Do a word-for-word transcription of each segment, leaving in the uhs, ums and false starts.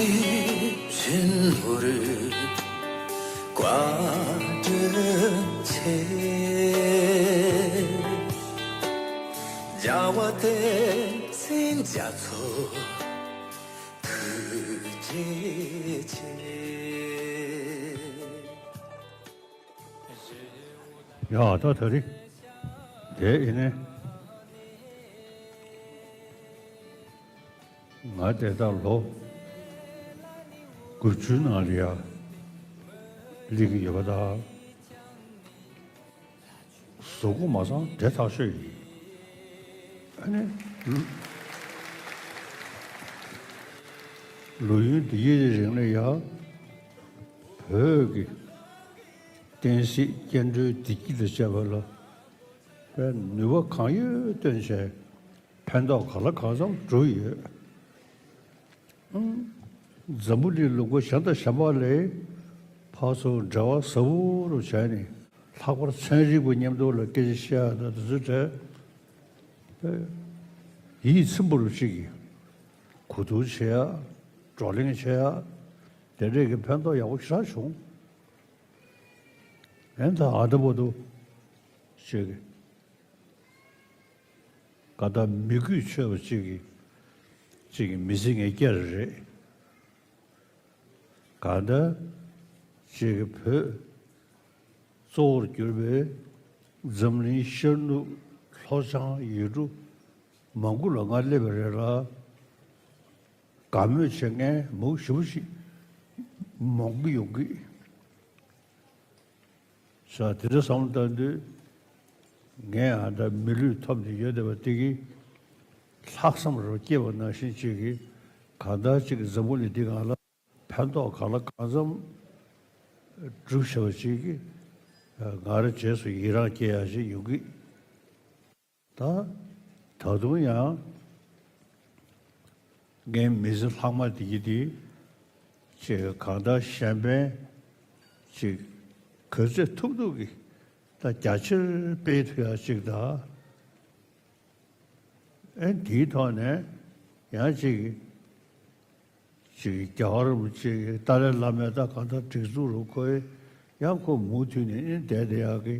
བཞིན་ནོར་བུ་བཀའ་དྲིན་ཆེ། རྒྱལ་བ་བསྟན་འཛིན་རྒྱ་མཚོ་ཐུགས་རྗེ་ཆེ། ཡ་ད་ད་རེས་དེ་ཡིན་ནས། ང་དེ་ལྟར་ལོ་དགུ་བཅུའི་ནང་ལ་ཡ་སླེབས་ཀྱི་ཡོད་པ་དང་། གཟུགས་པོ་མ་ཚང་དེ་ཐག་ཆོད་ཡིན། ཨ་ནི། ལོ་ཡུན་འདི་ཡི་རིང་ལ་ཡ་བོད་ཀྱི་བསྟན་སྲིད་སྐྱེ་འགྲོའི་བདེ་སྐྱིད་དང་བཅས་པ་ལ་དཔེ་ནུས་པ་གང་ཡོད་བཏོན་བྱས། ཕན་ཐོགས་གང་ལ་གང་འཚམ་བསྒྲུབས་ཡོད། ཨང་། འཛམ་བུ་གླིང་ལུང་པ་གཞན་དང་གཞན་པ་ལས་ཕར་ཚུར་འབྲེལ་བ་ཟབ་པོ་རུ་བྱས་ནས། ལྷག་པར་ཚན་རིག་པ་མཉམ་དུ་ལ་སྐད་ཆ་བཤད་ཡ་དང་དེ་ཚོའི་གྲས་ཡིད་ཚིམ་པོ་རུ་ཅིག་གིས་གོ་བསྡུར་བྱེད་ཡ། བགྲོ་གླེང་བྱེད་ཡ། དེ་འདྲས་ཀྱི་ཕན་ཐོགས་ཡག་པོ་ཞེ་དྲག་བྱུང་། ཨེ་ད་ཨ་ད་བར་དུ་ཅིག་ག་ད་མི་གུས་ཆོད་པ་ཅིག་གིས་ཅིག་གིས་མི་ཚེ་ངས་བསྐྱལ་རེད། གང་ལྟར་ཅིག་གིས་བོད་གཙོ་བོར་གྱུར་པའི་འཛམ་གླིང་ཤར་ནུབ་ལྷོ་བྱང་ཡུལ་གྲུ་མང་པོ་ལ་ང་སླེབས་པ་རེད་ལ། དགའ་མོས་བྱེད་མཁན་མང་པོ་ཞེ་པོ་ཞིག་མང་པོ་ཡོང་གི། ས་དེ་འདྲ་བསམ་བློ་བཏང་དུས། ངས་ཨ་ད་མི་ལུས་ཐོབ་ནས་ཡོད་བསྡད་པ་དེ་གིས་ལྷག་བསམ་རུ་སྐྱེས་པ་ནང་བཞིན་ཅིག་གིས་གང་ལྟར་ཅིག་གི་འཛམ་བུ་གླིང་འདི་སྒང་ལ་ཕན་ཐོགས་གང་ལ་གང་འཚམ་སྒྲུབ་བྱ་བ་ཅིག་གིས་ང་རང་རྗེས་སུ་ཡི་རང་སྐྱེ་ཡ་ཞིག་ཡོང་གི། ད་ད་དུང་ཡང་ངའི་མི་ཚེ་ལྷག་མ་དེ་གི་དེ་ཅིག་གང་ལྟར་གཞན་ཕན་ཅིག་ག་ཚོད་ཐུབ་ཐུབ་ཀྱིས་ད་རྒྱ་ཆེར་སྤེལ་ཐུབ་ཡ་ཅིག་དང་། ཨེ་དེའི་ཐོག་ནས་ཡང་ཅིག་ཅིག་རྒྱལ་བ་རིན་པོ་ཆེ་གི་ཏཱ་ལའི་བླ་མས་ད་གང་ལྟར་སྒྲིག་འཛུགས་རུ་ཁོས་ཡང་ཁོ་མུ་མཐུད་ནས་ཨེ་བསྡད་བསྡད་ཡག་གི་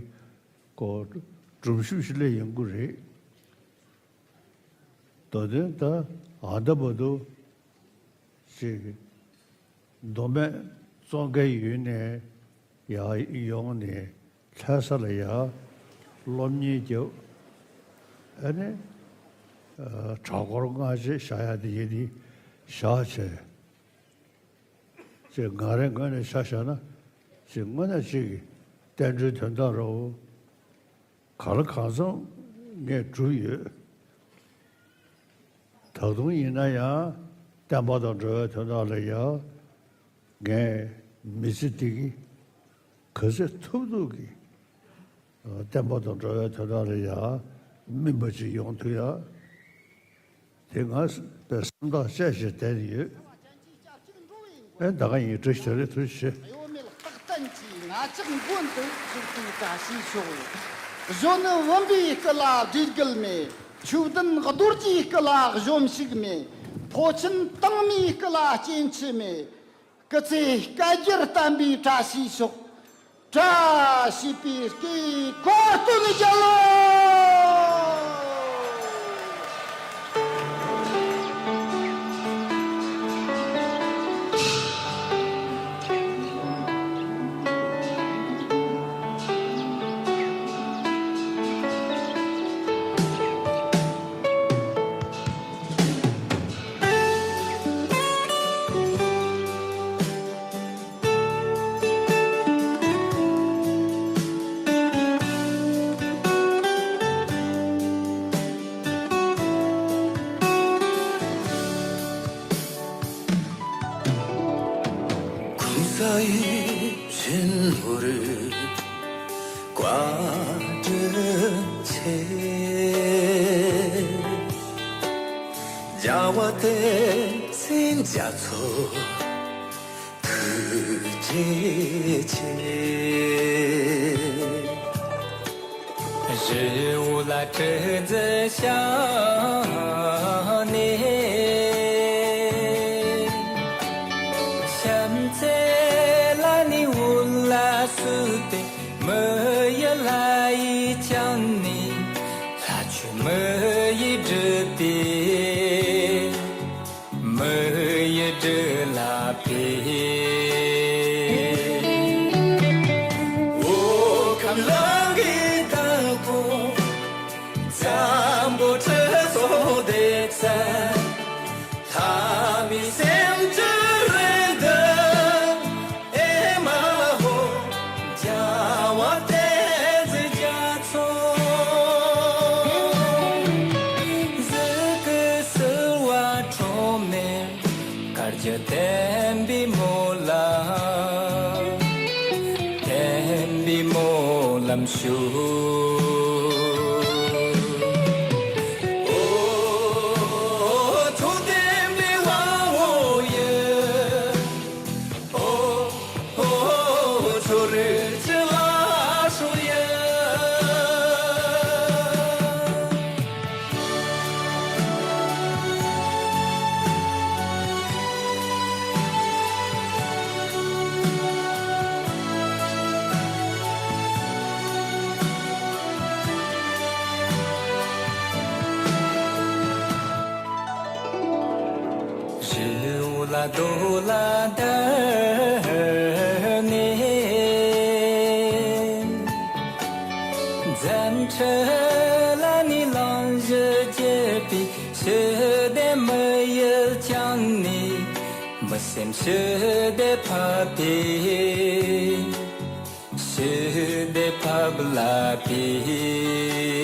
ཁོ་སྒྲུབ་ཞུགས་ཤིག་སླེབས་ཡོང་གི་རེད། ད་དུང་ད་ཨ་ད་བར་དུ་ཅིག་མདོ་སྨད་ཙོང་ཁའི་ཡུལ་ནས་ཡར་ཡོང་ནས་ལྷ་ས་ལ་ཡར་སློབ་གཉེར་རྒྱབ། ཨ་ནི་གྲྭ་སྐོར་སྔ་རྗེས་བཞག་ཡ་དེ་ཡིན་དེ་བཞག་བྱས། ཅིག་ང་རའི་ངོས་ནས་ཆ་བཞག་ན་ཅིག་དངོས་གནས་ཅིག་གི་བསྟན་འགྲོའི་དོན་དག་རོ། གང་ལ་གང་འཚམ་ངས་བསྒྲུབས་ཡོད། ད་དུང་ཡིན་ན་ཡང་བསྟན་པ་དང་འགྲོ་བའི་དོན་དག་ལ་ཡང་ངས་མི་ཚེ་འདི་གི་ག་ཚོད་ཐུབ་ཐུབ་ཀྱིས་བསྟན་པ་དང་འགྲོ་བའི་དོན་དག་ལ་ཡང་སྨིན་པ་ཅིག་ཡོང་ཐུབ་ཡ། དེ་ང་པའི་སེམས་ཐག་བཅད་བྱས་བསྡད་ཡོད། ཨེ་ད་ག་ཡིན་བཀྲ་ཤིས་བདེ་ལེགས་ཐུགས་རྗེ་ཆེ། གཡོ་མེད་རྟག་བརྟན་གྱི་ང་ཅག་མགོན་དུ་བཞུགས་པའི་བཀྲ་ཤིས་ཤོག། གཞོན་ནུ་བུམ་པའི་སྐུ་ལ་བགྲེས་རྒུད་མེད། ཆོས་ལྡན་རྡོ་རྗེའི་སྐུ་ལ་གཞོམ་ཞིག་མེད། ཕོ་ཆེན་དྭངས་མའི་སྐུ་ལ་སྐྱེ་འཆི་མེད། སྐུ་ཚེ་བསྐལ་བརྒྱར་བརྟན་པའི་བཀྲ་ཤིས་ཤོག། བཀྲ་ཤིས་པའི་སྐུའི་འཁོར་སྟོན་རྒྱལ་ལོ། གུང་ས་ཡིད་བཞིན་ནོར་བུ་བཀའ་དྲིན་ཆེ། རྒྱལ་བ་བསྟན་འཛིན་རྒྱ་མཚོ་ཐུགས་རྗེ་ཆེ། ཞི་བོ་ལ་ཁྲི་འཛིན་ཞལ་ནས། སུ་སྟེ་མི་ཡི་ལྷ་ཡིས་བསྐྱངས་ནས། ལྷ་ཆོས་མི་ཡིས་བསྒྲུབས་ཏེ། མི་ཡི་སྦྲུལ་ལ་ཕེབས། འོ་ཁམས་གླིང་གི་བདག་པོ། འཛམ་བུ་ཁྲི་སོགས་བསྡད་ཚད། ལྷ་མིའི་སེམས་ཀྱི་རི་འདི། ཨེ་མ་ཧོ། རྒྱལ་བ་བསྟན་འཛིན་རྒྱ་མཚོ། གཟི་བརྗིད་བསིལ་བ་ཁྲོམ་ནས། བཀའ་བརྒྱུད་བསྟན་པའི་སྨོན་ལམ། བསྟན་པའི་སྨོན་ལམ་ཞུ། ཨོ། ཐུགས་ལྡན་པའི་དབང་པོ་ཡིས། ཨོ། ཨོ། ཁྱོད་རིགས་ཀྱི་ལ་སོགས་ཡིན། ཞི་བ་ལྷོ་ལ་བདར་ནས། འཛམ་འཁྲུག་ལ་ནི་གླེང་གཞི་བསྐྱེད་པའི། ཞི་བདེ་མི་ཡུལ་བསྐྱངས་ནས། མི་སེམས་ཞི་བདེ་ཕབ་སྟེ། ཞི་བདེ་ཕབ་ལ་ཕེབས།